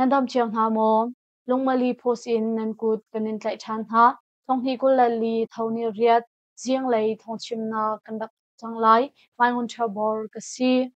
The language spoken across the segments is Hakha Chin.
Nan dam cio hna maw? Lungmali post in nan kut kan in tlaih ṭhan hna. Thonghnih 24 tho ni riat zinglei thawngchimnak kan rak cang lai. Mai Ngun Ṭhio Bor ka si.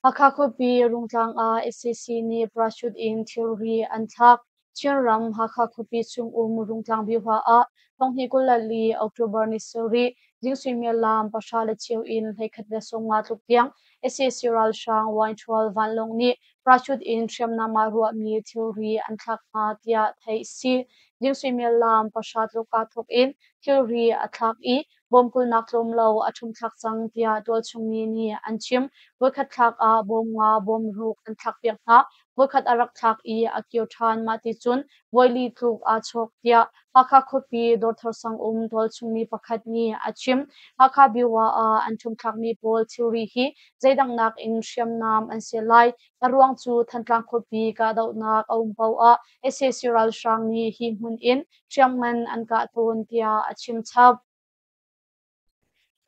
Hakha khuapi Rungtlang ah sac nih parachute in thilri an thlak. Chinram Hakha khuapi chungum Rungtlang Bihua ah thonghnih 24 October ni sarih zing suimilam 10:15 in 11:50 tluk tiang sac ralhrang Y-12 vanlawng nih parachute in hriamnam ah ruahmi thilri an thlak hna tiah theih a si. Zing suimilam 10 tluk aa thawk in thilri a thlak i Bawm kulhnak tlawm lo a ṭhumthlak cang tiah tualchung mi nih an chim. Voikhat thlak ah bawm nga bawm ruk an thlakpiak hna. Voikhat a rak thlak i a kir ṭhan. Mahti cun voili tluk aa chawk tiah Hakha khuapi Dawrthar sang um tualchung mi pakhat nih a chim. Hakha Biwa ah an ṭhumthlakmi pawl thilri hi zeidang nakin hriamnam an si lai. A ruang cu Thantlang khuapi kahdohnak a um paoh ah sac ralhrang nih hi hmun in hriamngan an kah tawn tiah a chim chap.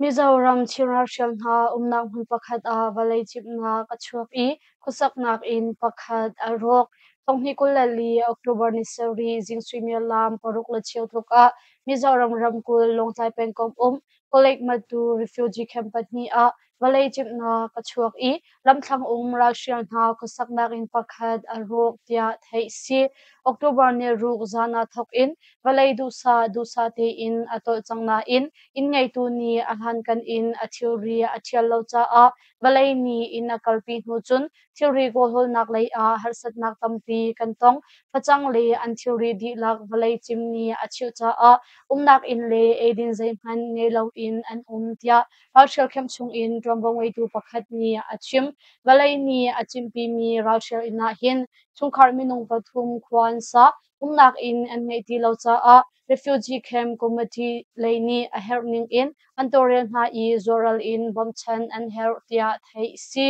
Mizoram Chin ralhrial hna umnak hmun pakhat ah vawlei cimhnak a chuak i khuasaknak inn pakhat a rawk. Thonghnih 24 October ni sarih zing suimilam 6:15 tluk ah Mizoram ramkulh Lawngtlai pengkomh um Kolek Matu refugee camp pahnih ah vawlei cimhnak a chuak i lamthlang um ralhrial hna khuasaknak inn pakhat a rawk tiah theih a si. October ni ruk zan ah thawk in vawlei duhsah duhsah tein a tolh cang nain inn ngeitu nih a hlankan in a thilri a ṭhial lo caah vawlei nih inn a kalpi hnu cun thilri kawlhawlnak lei ah harsatnak tampi kan tong. Facang le an thilri dihlak vawlei cim nih a chilh caah umnak inn le eidin zeihmanh ngei loin an um tiah ralhrial camp chungin ṭuanvo ngeitu pakhat nih a chim. Vawlei nih a cimpimi ralhrial inn ah hin chungkhar minung pathum khua an sa. Umnak inn an ngeih ti lo caah refugee camp committee lei nih a herh ning in an tawlrel hna i zuaral in bawmchan an herh tiah theih a si.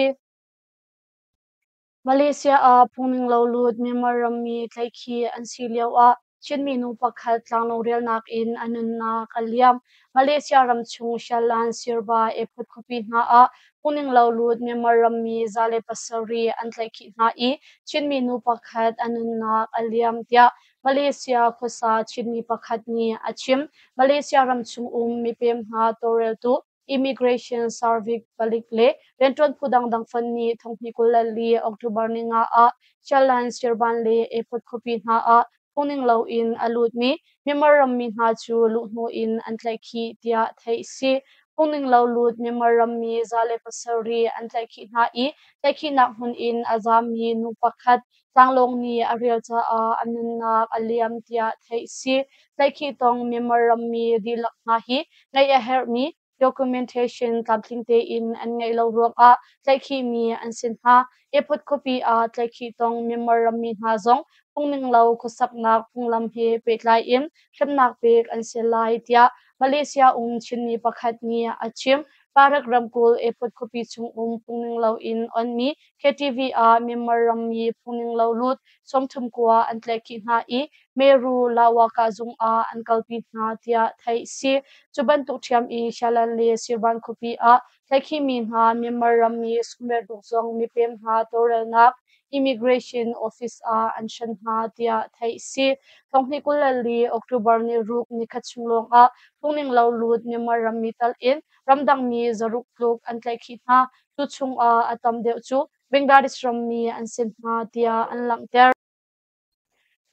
Malaysia ah phungninglo lut Myanmar rammi tlaihkhih an si lioah Chinmi nu pakhat tlanglawng rialnak in a nunnak a liam. Malaysia ramchung Shalan Sirba Airport khuapi hna ah phungninglo lut Myanmar rammi 107 an tlaihkhih hna i Chinmi nu pakhat a nunnak a liam tiah Malaysia khuasa Chinmi pakhat nih a chim. Malaysia ramchung um mipem hna tawlreltu Immigration Service palik le rianṭuan phu dangdang fonh nih thonghnih 24 October ni nga ah Jalan Sirban le Airport khuapi hna ah phungning loin a lutmi Myanmar rammi hna cu luhhnawh in an tlaihkhih tiah theih a si. Phungning lo lut Myanmar rammi 107 an tlaihkhih hna i tlaihkhihnak hmun in a zaammi nu pakhat tlanglawng nih a rial caah a nunnak a liam tiah theih a si. Tlaihkhih tong Myanmar rammi dihlak hna hi ngeih a herhmi documentation tlamtling tein an ngeih lo ruangah tlaihkhihmi an si hna. Airport khuapi ah tlaihkhih tong Myanmar rammi hna zong phungning lo khuasaknak phunglam he pehtlai in hremnak pek an si lai tiah Malaysia um Chinmi pakhat nih a chim. Parak ramkulh airport khuapi chung um phungning loin onmi KTV ah Myanmar rammi phungning lo lut 39 an tlaihkhih hna i Meru Lawaka zung ah an kalpi hna tiah theih a si. Cu bantuk ṭhiam i Shalan le Sirban khuapi ah tlaihkhihmi hna Myanmar rammi 16 zong mipem hna tawlrelnak Immigration Office ah an hren hna tiah theih a si. Thonghnih 24 October ni ruk nikhat chung lawngah phungning lo lut Myanmar rammi tal in ramdangmi 600 tluk an tlaihkhih hna. Cu chungah a tam deuh cu Bangladesh rammi an si hna tiah an langhter.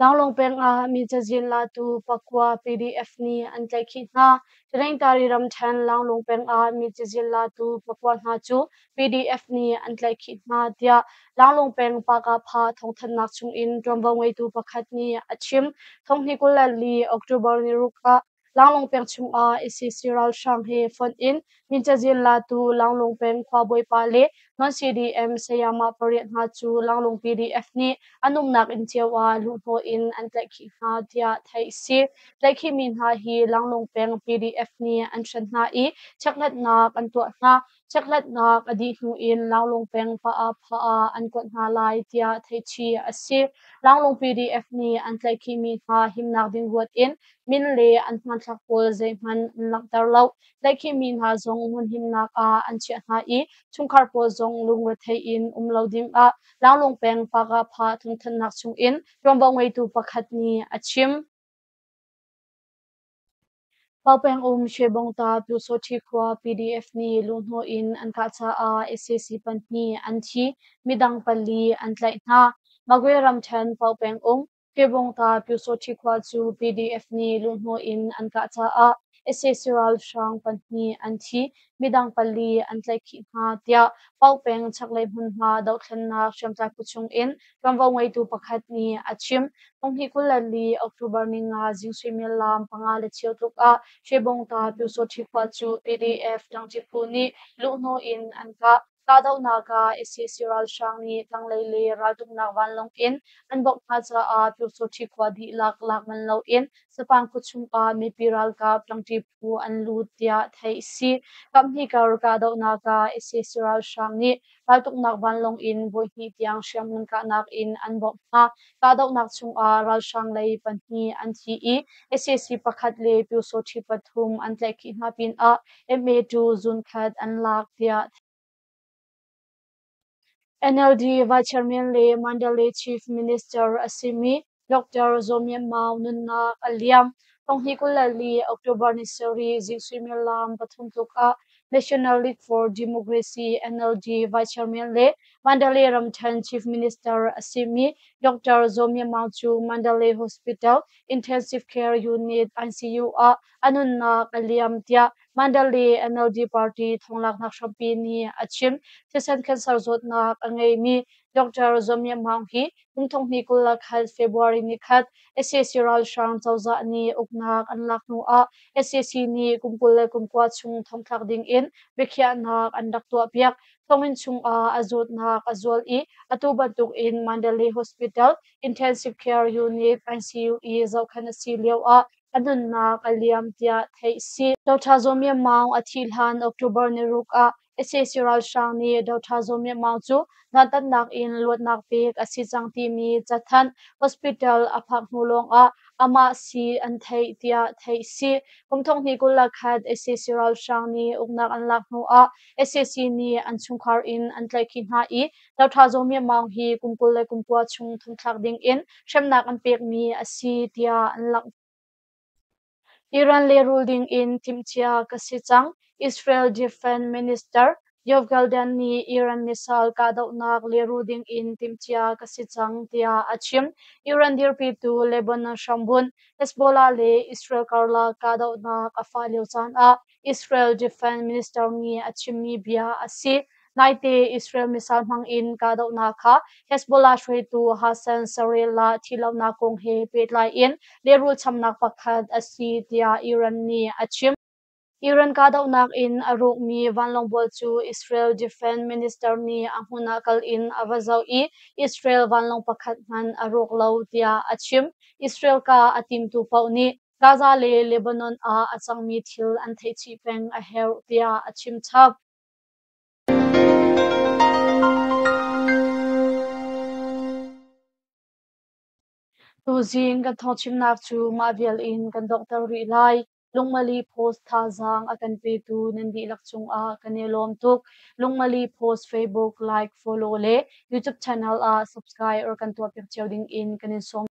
Tlanglawng peng ah mi cazin latu pakua PDF nih an tlaihkhih hna. Taningtari ramṭhen Langlung peng ah mi cazin latu pakua hna cu PDF nih an tlaihkhih hna tiah Langlung peng Pakapha thawngthanhnak chungin ṭuanvo ngeitu pakhat nih a chim. Thonghnih 24 October ni ruk ah Langlung peng chungah sac ralhrang he fonh in min cazin latu Langlung peng khuabawipa le non-CDM sayamah pariat hna cu Langlung PDF nih an umnak inn cio ah luhhnawh in an tlaihkhih hna tiah theih a si. Tlaihkhihmi hna hi Langlung peng PDF nih an hren hna i chekhlatnak an tuah hna. Chekhlatnak a dih hnu in Langlung peng Pa'apha ah an kuat hna lai tiah theihchih a si. Langlung PDF nih an tlaihkhihmi hna himnak ding ruat in min le an hmanthlak pawl zeihmanh an langhter lo. Tlaihkhihmi hna zong zong hmunhimnak ah an chiah hna i chungkhar pawl zong lungrethei in um lo ding ah Tlanglawng peng Pagapha thawngthanhnak chung in ṭuanvo ngeitu pakhat nih a chim. Paopeng um Shwebongta Pyusawṭhi khua PDF nih luhhnawh in an kah caah sac pahnih an thi, midang pali an tlaih hna. Magwe ramṭhen Paopeng um Shwebongta Pyusawṭhi khua cu PDF nih luhhnawh in an kah caah sac ralhrang pahnih an thi, midang pali an tlaihkhih hna, tiah Paopeng chaklei hmunhma dohthlennak hriamtlai phu chung in ṭuanvo ngeitu pakhat nih a chim. 2024 October ninga zing suimilam 5:15 tluk ah Shwebongta Pyusawṭhi khua cu PDF ṭangṭi phu nih luhhnawh in an kah. Kahdohnak ah sac ralhrang nih tanglei le raltuknak vanlawng in an bawmh hna caah Pyusawṭhi khua dihlak lak manh loin Sapang khuachung ah mipi ralkap ṭangṭi phu an lut tiah theih a si. Kaphnih kar kahdohnak ah sac ralhrang nih raltuknak vanlawng in voihnih tiang hriamngan kahnak in an bawmh hna. Kahdohnak chungah ralhrang lei pahnih an thi i sac pakhat le Pyusawṭhi pathum an tlaihkhih hna pinah MA2 zunkhat an lak tiah NLD Vice Chairman le Mandalay Chief Minister a simi Dr. Zaw Myint Maung nunnak a liam. 2024 October ni sarih zing suimilam pathum tluk ah National League for Democracy NLD Vice Chairman le Mandalay ramṭhen Chief Minister a simi Dr. Zaw Myint Maung cu Mandalay Hospital Intensive Care Unit ICU ah a nunnak a liam tiah Mandalay NLD party thonglaknak hrampi nih a chim. Thisen cancer zawtnak a ngeimi Dr. Zaw Myint Maung hi kum 2021 February ni khat sac ralhrang cozah nih uknak an lak hnu ah sac nih kum 29 chung thongthlak ding in biakhiahnak an rak tuahpiak. Thonginn chungah a zawtnak a zual i atu bantuk in Mandalay Hospital Intensive Care Unit ICU i zohkhenh a si lio ah a nunnak a liam tiah theih a si. Dr. Zaw Myint Maung a thih hlan October ni ruk ah sac ralhrang nih Dr. Zaw Myint Maung cu dantatnak in luatnak pek a si cang timi cathanh hospital a phak hnu lawngah amah si an theih tiah theih a si. Kum 2021 sac ralhrang nih uknak an lak hnu ah sac nih an chungkhar in an tlaihkhih hna i Dr. Zaw Myint Maung hi kum 29 chung thongthlak ding in hremnak an pekmi a si tiah an langhter. Iran lehrul ding in timhcia ka si cang. Israel Defense Minister Yoav Gallant nih Iran missile kahdohnak lehrul ding in timhcia ka si cang tiah a chim. Iran dirpitu Lebanon hrambunh Hezbollah le Israel karlak kahdohnak a fah lio caan ah Israel Defense Minister nih a chimmi bia a si. Naite Israel missile hmang in kahdohnak kha Hezbollah hruaitu Hassan Nasrallah thihlohnak kong he pehtlai in lehrul chamnak pakhat a si tiah Iran nih a chim. Iran kahdohnak in a rawkmi vanlawng cu Israel Defense Minister nih a hmun ah kal in a va zoh i Israel vanlawng pakhat hmanh a rawk lo tiah a chim. Israel kah a timtu paoh nih Gaza le Lebanon ah a cangmi thil an theih chih peng a herh tiah a chim chap. Tuzing kan thawngchimnak cu mah vial in kan donghter rih lai. Lungmali Post thazaang a kan petu nan dihlak cungah kan i lawm tuk. Lungmali Post Facebook like, follow le YouTube channel ah subscribe or kan tuahpiak cio ding in kan in sawm.